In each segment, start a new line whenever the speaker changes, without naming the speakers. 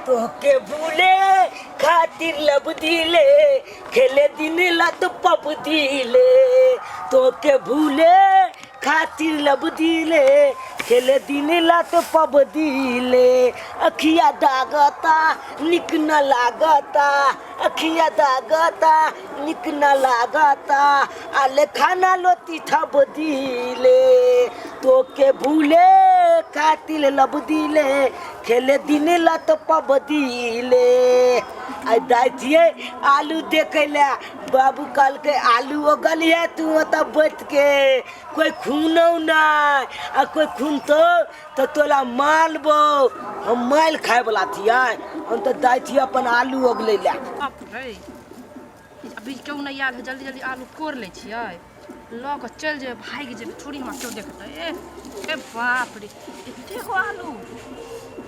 तोहके भूले खातिर लब दिले खेले दिन लत पप दिले तोहके भूले खातिर लब दिले खेले दिन लत पब दिले अखिया दागता निक न लागता अखिया दागता निक न लागता आले खाना लोती थब दिले तोके भूले खातिर लब दिले खेले दिन लत पब दिले। आइ दाइ छियै आलू देखै लए, बाबू कहलकै आलू ओगलिहे तू ओतऽ बैठ के, कोइ खूनौ नहि आ कोइ खूनतौ तऽ तोरा मारबौ। हम मारि खायवला छियै, हम तऽ जाइ छियै अपन आलू ओगलै लए।
बाप रे, अभी केओ नहि आयल है, जल्दी जल्दी आलू कोड़ लै छियै, लऽ कऽ चलि जेबै, भागि जेबै, थोड़ी हमरा केओ देखतै। ए ए बाप रे, एते गो आलू,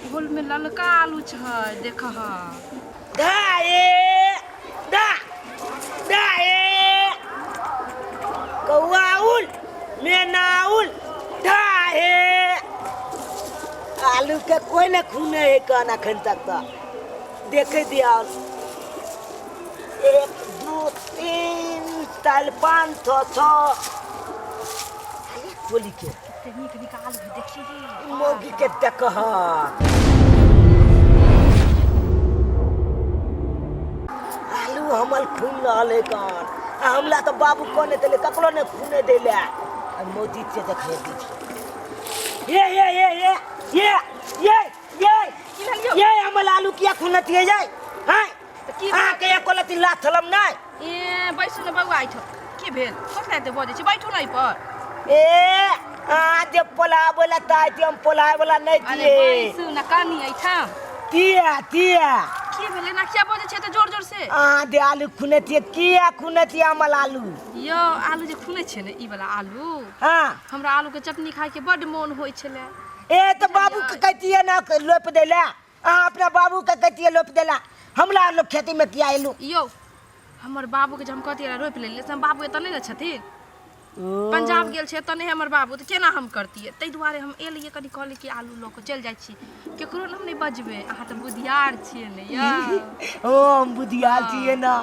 ओहोमे ललका आलू छै, देखह।
दा ए दा दा ए कौआउल मेनाउल दा ए आलू के कोई ने खूने है कान अखन तक तो देखे दिया। 1 2 3 4 5 6 6 टोली के
कते नीक नीक आलू है, देखिए
मौगी के देखह। आलू हमर खून रहल है कान आ हमला तऽ बाबू कहने देले ककरो ने खूने दै ले आ मोदी से देखे दी ये ये ये ये ये ये ये
की भेल यौ?
ये हमर आलू किया खूनत ये जाय हैं
तऽ की
अहाँके एको लत्ती लाथ थलम नहि।
ए बैसू ने बौआ एहिठाम, की भेल कथी एते बजै छी, बैठू ने एहिपर।
ए अहाँ जे पोलाबै लए चाहै छी हम पोलाबै वाला नहि
अरे
छियै।
बैसू ने कनी एहिठाम।
किया किया
की भेलै ना, किया बजै छियै एते जोर जोर से?
अहाँ जे आलू खुने छियै किया खुने छियै हमर आलू?
यौ आलू जे खुनै छियै ने ई वाला आलू,
हाँ
हमरा आलू के चटनी खाय के बड्ड मोन होइ छलै।
ए तऽ बाबू के कहितियै ने लोपि दै लए, अहाँ अपना बाबू के कहितियै लोपि दै लए, हमरा लोग खेती में किया एलू?
यौ हमर बाबू के जे हम कहतियै रोपि लै से बाबू एतऽ नहि ने छथिन, पंजाब गेल छै, एतऽ नहि हमर बाबू, तऽ केना हम करतियै? ताहि दुआरे हम एलियै, कनि कहलियै कि आलू लऽ कऽ चलि जाइ छी, केकरो ने हम नहि बजबै, अहाँ तऽ बुधियार छियै ने यौ।
ओ हम बुधियार छियै ना।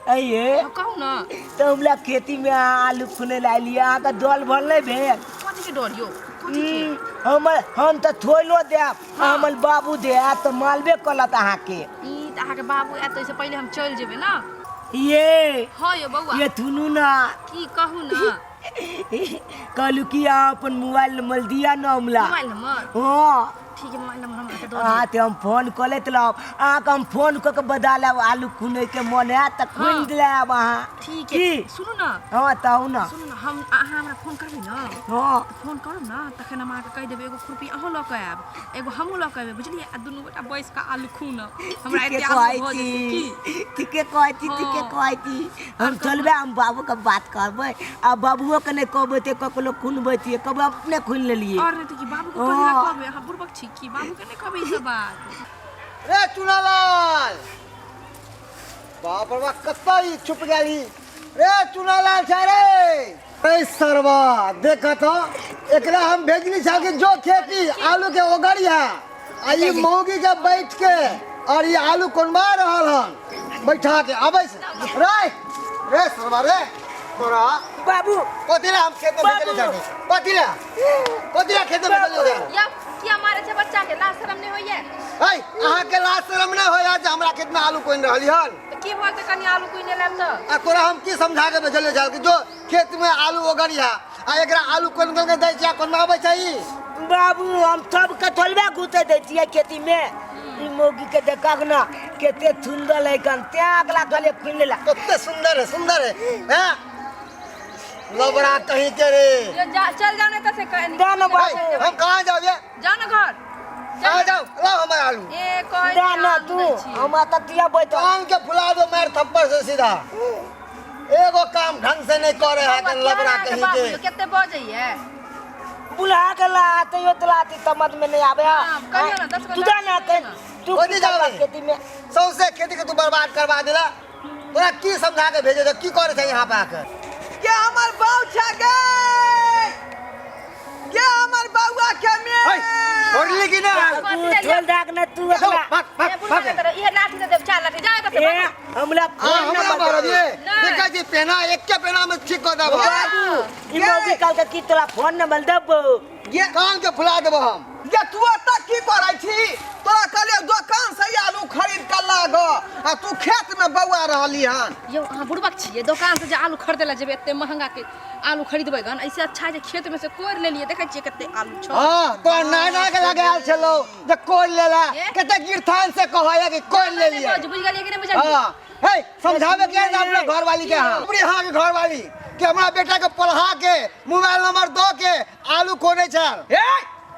अइये
कहू ने।
तऽ हमरा खेती में अहाँ आलू खुने लए एलियै, अहाँके डर भर नहि भेल?
कथी के डर यौ, कथी के?
हमर हम तऽ थोड़ो देब, हमर बाबू देत तऽ मालबे करत अहाँके।
ई तऽ अहाँके बाबू आयत ओहिसँ पहिले हम चलि जेबै ने।
ये
हाँ यौ बौआ।
ये थुनू ना।
की कहू ना।
कहलू कि अहाँ अपन मोबाइल नंबर दिया ना हमरा।
Mobile number?
हाँ।
ठीक है, मोबाइल नंबर हम अहाँके दऽ
अहाँ
देब।
तऽ हम फोन कऽ लैत रहब, अहाँके हम फोन कऽ के बता लेब, आलू खुनै के मन हैत तऽ खुनि
हाँ।
लेब अहाँ।
ठीक है
की?
सुनू ना।
हाँ तऽ ना।
सुनू ना, हम अहाँ हमरा फोन करबै ना?
हाँ।
तऽ फोन करब ना तखन हम अहाँके कहि देबै, एगो खुरपी अहूँ लऽ कऽ आयब, एगो हमहूँ लऽ कऽ अयबै, बुझलियै? आ दुनू गोटा बैस कऽ आलू खुनब, हमरा
ठीके
एते आलू
कहै
भऽ
छी।
जेतै की?
ठीके कहै छी, ठीके
हाँ।
कहै छी। हम चलबै, हम बाबूके बात करबै आ बाबुओके नहि कहबै तऽ ककरो खुनबै छियै, कहबै अपने खुनि लेलियै।
आओर नहि तऽ की, बाबूके कथी लए
हाँ।
कहबै? अहाँ बुड़बक छी की? बाबूके नहि कहबै ई सब बात।
रे चुनालाल, बाप रे बाप, कतऽ ई छुप गेल ई? रे चुनालाल छै रे। ए सरवा, देख तऽ एकरा हम भेजली छल कि जो खेती आलू के ओगरिया, आ ई मौगी के बैठ के और ई आलू कोनबा रहल हन बैठा के आबै से। रे रे सरवा रे, तोरा
बाबू
कथी ला हम खेत में भेजली छल? कथी ला, कथी ला खेत में भेजली छल?
यौ किया मारे छै बच्चा के, लाज शरम नहि होइए?
है अहाँ के लाज शरम नहि होइए जे हमरा खेत में आलू कोइन रहली हन?
तऽ की भऽ गेल कनि आलू कोइन लेब तऽ?
आ तोरा हम की समझा के भेजलियै छल कि जो खेत में आलू ओगरिया, आ एकरा आलू कोन कोन के दै छै आ कोन आबै छै ई?
बाबू हम सबके थोड़बे घुसे दै छियै खेती में। ई मौगी के देखक ना कते सुंदर है कन, तें अगला गले खुनि लेला।
कते सुंदर है, सुंदर है हैं लबड़ा कहीं के रे।
यो जा, चल जाओ ने तऽ से कनि।
जा ना बाबू।
है, हम कहाँ जाओ ये?
जाओ ना घर।
कहाँ जाओ? लाओ हमार आलू।
ए कहै
जा
छी
ना
आलू
तू,
दै छी।
हम तऽ तिया बैठल।
कान के फुला दो मार थप्पड़ से सीधा। एगो काम ढंग से नहीं करे है
बौआ,
कन लबड़ा
केहन अहाँके
कहीं
बाबू
के।
यौ, कते बजैये?
बुला के ला तैयो तो लाती समझ में नहीं आवे।
हाँ, कहियो ना, 10 गो
तू जा ना
लाती
कहीं,
ना।
तू
कोनी
की करबा
जाबे?
खेती में?
सौंसे खेती के तू बर्बाद करवा देला। तोरा की समझा के भेजे की करे छै यहाँ पे आके?
के हमर बाऊ छा गे, के हमर बउआ के
है,
में?
कोरली कि ना
तू छोड़ दाग ना तू
चल,
एकरा
भाग भाग
ए, बुढ़वा
भाग
के तरह, इहे लाठी दे देब, चार लाठी, जाओ एतऽ से
ए
भागू।
हमरा
हाँ
फोन
हमरा
नंबर
मारब ये
नहीं।
देखा जी पेना एक के पेना में ठीक कर देब
बाबू ई मौगी काल के की तोरा फोन नंबर देबो
ये
कान के फुला देब हम
ये तू एतऽ की करै छी? तोरा कहलियै दोकान से आलू खरीद के लाग आ तू खेत में बौआ रहली हन।
यौ अहाँ बुड़बक छियै दोकान से जे आलू खरीदे लए जेबै एते महंगा के आलू खरीदबै गन ऐसे अच्छा जे खेत में से कोरि लेलियै देखै छियै कते आलू छौ
हाँ तो नाय नाय के लगे आयल छलो जे कोर लेला
ए?
कते गिरथान से कहया कि कोर ले लिया
बुझ गेलियै कि नहि बुझलियै
हाँ हे समझावे के ना अपना घर वाली के हाँ अपनी हाँ के घर वाली कि हमरा बेटा के पढ़ा के मोबाइल नंबर दो के आलू कोने छल
ए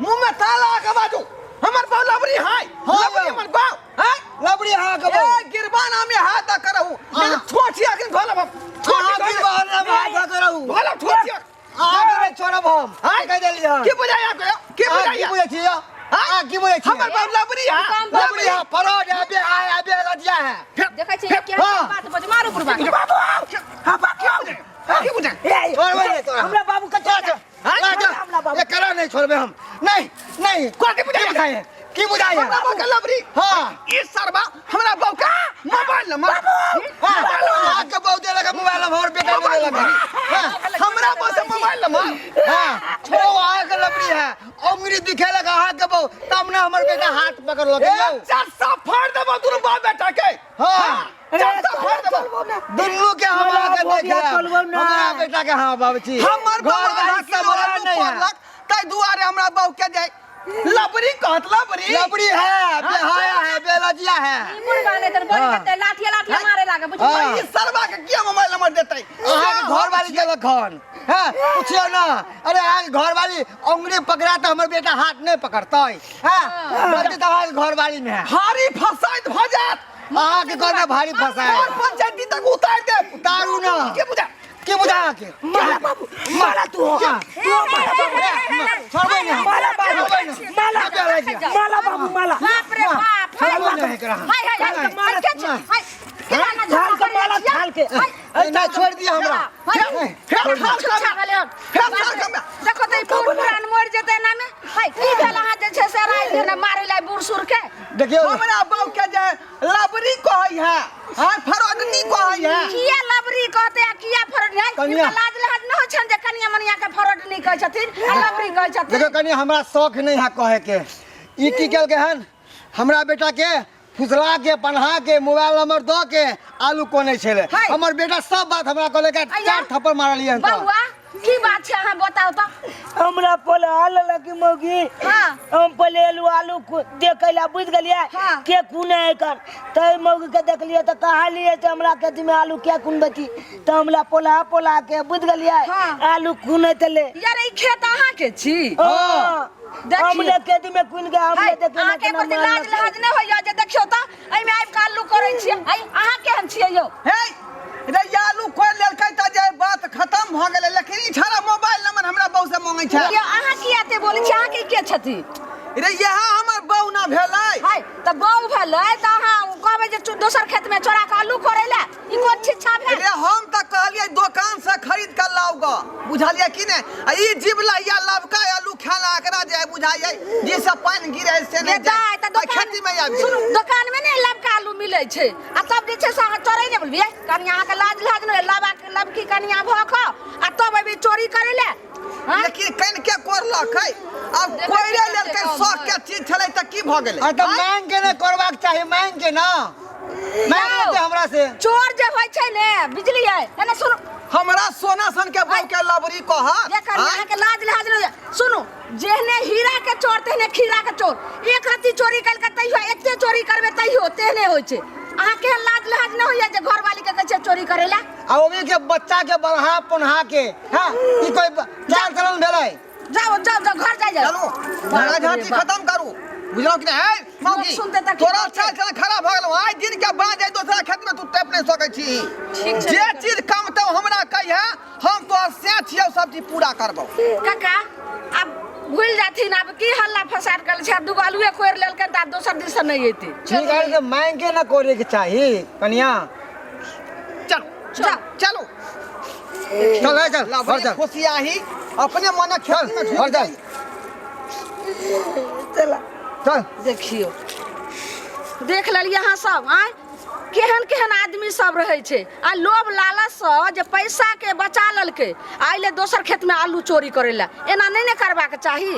मुंह में ताला के बाजू हमर बाऊ लबरी हाय
हाँ
लबरी
यौ।
हमर बाऊ हाय
लबड़ी हाँ के बहू।
ए गिरबाना में हाथ द करहु
हाँ।
छोटी अखन धोलब हम
हाँ गिरबाना में हाथ धऽ रहू
धोलब छोटी
आगे नहीं छोड़ब हम
हाँ?
कह देली हन
की बुझाया के की
हाँ, की
बुझाया
बुझै छियै हाँ की बुझै छियै
हमर बाऊ लबरी है
लबड़ी हाँ फरोड है बे आए अबे रजिया है
देखै छियै केहन
हाँ।
बात बज मारू बुढ़बा के।
बाबू हां बाबू की बुझाया
ए
छोड़बै नहीं तोरा
हमरा बाबू के छोड़
जा, जा,
हमरा बाबू
ये करा नहीं छोड़बे हम नहीं नहीं
कथी बुझाया?
की बुझाए की बुझाए
हमरा बाऊ के लबरी
हाँ
ई सरबा हमरा बाऊ के मोबाइल नंबर
हाँ हाँ के बहु दे लगा मोबाइल नंबर बेटा ने लगा हाँ
हमरा बाऊ से मोबाइल नंबर
हाँ ओ आहाँ के लबड़ी है उंगली दिखे लगा अहाँ के बहु तब ना हमर बेटा हाथ पकड़ लगे
ए चार फाड़ देबो दुनू बाप बेटा के
हाँ
चार फाड़ देबो
दुनू के हम आके
चलबो
देख
ना, चलबो ना।
हमारा बेटा के हाँ बाबूजी
हमर
घर
बाबा
वाली
के
समरा
आलू
नहीं है
फोड़लक ताहि दुआरे हमरा बाऊ के जाय लबरी कहत लबरी
लबड़ी है बेहाया है बेलजिया है
ई बुढ़बा नहि तऽ बड़ी
हाँ।
कते लाठिये लाठिये मारे लागे बुझलियै
हाँ।
ई सरवा के किया मोबाइल नंबर देतै
अहाँ के घर वाली देलक हन हैं पूछियो ना अरे अहाँ के घर वाली उंगली पकड़ा तो हमर बेटा हाथ नहीं पकड़तै हैं गलती तो अहाँ के घर वाली में है
भारी फसाइत भऽ जायत
अहाँ के घर में भारी फंसा
और
है
पंचायती तक उतार दे
उतारू ना।
के बुझा
की बुझा अहाँ के
मारा बाबू मारा तू हो
हाँ।
तू हो, मारा बाबू
छोड़बै ना
मारा बाबू
छोड़बै ना
माला माला बाबू माला
बाप रे बाप हाय
छोड़बै ना एकरा
हाय हाय हाय
मारा,
के छै हाय केना ना
थाल के माला थाल के
ना छोड़ दिया हमरा
फेर थाल कम फेर थाल कम
देखो तऽ ई बूढ़ पुरान मरि जेतै एना मे हाय की भेल अहाँ जे छै से राति दिन मारै ला बूढ़ सूढ़ के
देखियौ
हमरा बाऊ के जे लबरी कहै है हां फरदनी कहै है
किया लबरी कहते आ किया फरड नहीं
कनिया।
हिनका लाज लहाज न होइ छनि जे कनिया मनिया के फरड नहीं कहै छथिन आ लबरी कहै छथिन
देखियौ कनि हमरा शौक नहीं है कहे के ई की केलकै हन हमरा बेटा के फुसला के पन्हा के मोबाइल नंबर दऽ के आलू कोने छलै
हाय।
हमर बेटा सब बात हमरा कहलक
अय्या।
चार थप्पड़ मारलियै हन तऽ
बौआ की बात छै अहाँ बताउ तऽ
हमरा पहिले आलू लगी मौगी
हाँ।
हम पहिले एलू आलू देखै ला बुझि गेलियै
हाँ।
के कुने एकर तऽ मौगी के देखलियै तऽ कहलियै जे हमरा खेती में आलू के कुनबती तऽ हमरा पोला पोला के बुझि गेलियै
हाँ।
आलू कुनैत ले
यार ई खेत अहाँ के छी
हाँ।
देखियौ।
हमने खेती में कुन के हमने
हाय,
देखे
अहाँके एको रत्ती लाज लहाज नहि होइया जे देखियौ तऽ एहिमे आबि कऽ आलू करै छियै हाय, अहाँ केहन छियै यौ
हे रे ई आलू कोइ लेलकै तऽ जे बात खत्म भऽ गेलै लेकिन ई छाड़ा मोबाइल नंबर हमरा बहू से मांगै छै
यौ अहाँ किया एते बोलै छियै अहाँके के छथिन
रे इएह हमर बहू ना भेलै
हाय तऽ बहू भेलै तऽ अहाँ कहबै जे दोसर खेतमे चोरा कऽ आलू करै लए ई कोन शिक्षा भेल
रे हम तऽ कहलियै दोकान से खरीद कऽ लाउ गऽ बुझलियै कि नहि आ ई जिबलैया लबका आलू खेला एकरा जे बुझाइयै जे से पानि गिरे से नहि
दाइ तऽ
आ
दोकान
खेती मे आबि
सुनू दोकान मे ने लबका आलू मिलै छै आ तब जे छै से अहाँ चोरै नहि बोलबियै कनिया अहाँके लाज लाज नहि लबा लबकी कनिया भऽ कऽ आ तब अयबै चोरी करै लए हँ?
लेकिन कनि के कोरलकै आब
देखै
कोइरे
छियै
लेलकै
कते कम
शौक के
है।
चीज छलै तऽ की भऽ गेलै
आ तऽ मांग के ने करबाक चाही मांग के ना मांग लेते हमरा से
चोर जे होइ छै ने बुझलियै एने सुनू
हमरा सोना सन के बहू के लबरी कहत
जे कनिया अहाँके लाज लाज नहि सुनू जेहने हीरा के चोर तेहने खीरा के चोर एक रत्ती चोरी कल के तैयो एते चोरी करबे तैयो तेहने होइ छै अहाँ केहन लाज लहाज नहि होइया जे घरवाली के कहै छै चोरी करै लए
आ ओभी के बच्चा के बढ़ा पुन्हा के हाँ ई कोई चाल चलन भेलै
जाओ जाओ जाओ घर जाइए
चलू झगड़ा झांटी खत्म करू बुझलौ कि नहीं है मौगी
सुनते तऽ की
तोरा
कहतै?
चाल चलन खराब भऽ गेलौ आइ दिन के बाद जाय दोसरा खेत में तू टेप नहीं सकै छी
ठीक छै।
जे चीज कमतौ हमरा कहिहे हम तोहर से छियौ सब चीज पूरा करबौ
काका आब भूलि जाथिन आब की हल्ला फसाद करै छै आब दूगो आलुए कोरि लेलकनि तऽ आब दोसर दिनसँ नहि अयतै
ठीक है तऽ मांग के ना करे के चाही कनिया
चलो
जाओ
चलो
चल है चल घर
लवरी
चल
खुशियाही अपने मनक
चल
खेत में
घर
ढुकि
चल
जाइ।
चला।
चल।
देखियौ, देख लेलियै अहाँ सब। आँय, केहन केहन आदमी सब रहै छै आ लोभ लालचसँ जे पैसाके बचा लेलकै आ अइले दोसर खेतमे आलू चोरी करै लए। एना नहि ने करबाक चाही।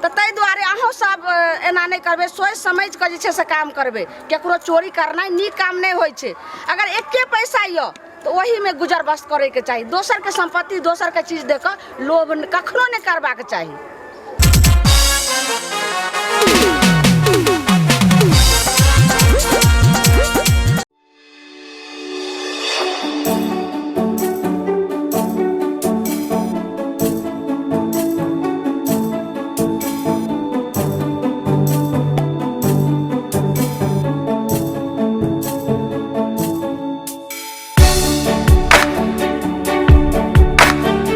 तऽ ताहि दुआरे अहूँ सब एना नहि करबै, सोचि समझि कऽ जे छै से काम करबै। केकरो चोरी करनाइ नीक काम नहि होइ छै। अगर एके पैसा यऽ तऽ ओहीमे गुजर बस करैके चाही। दोसरके सम्पत्ति, दोसरके चीज दऽ कऽ लोभ कखनो नहि करबाक चाही।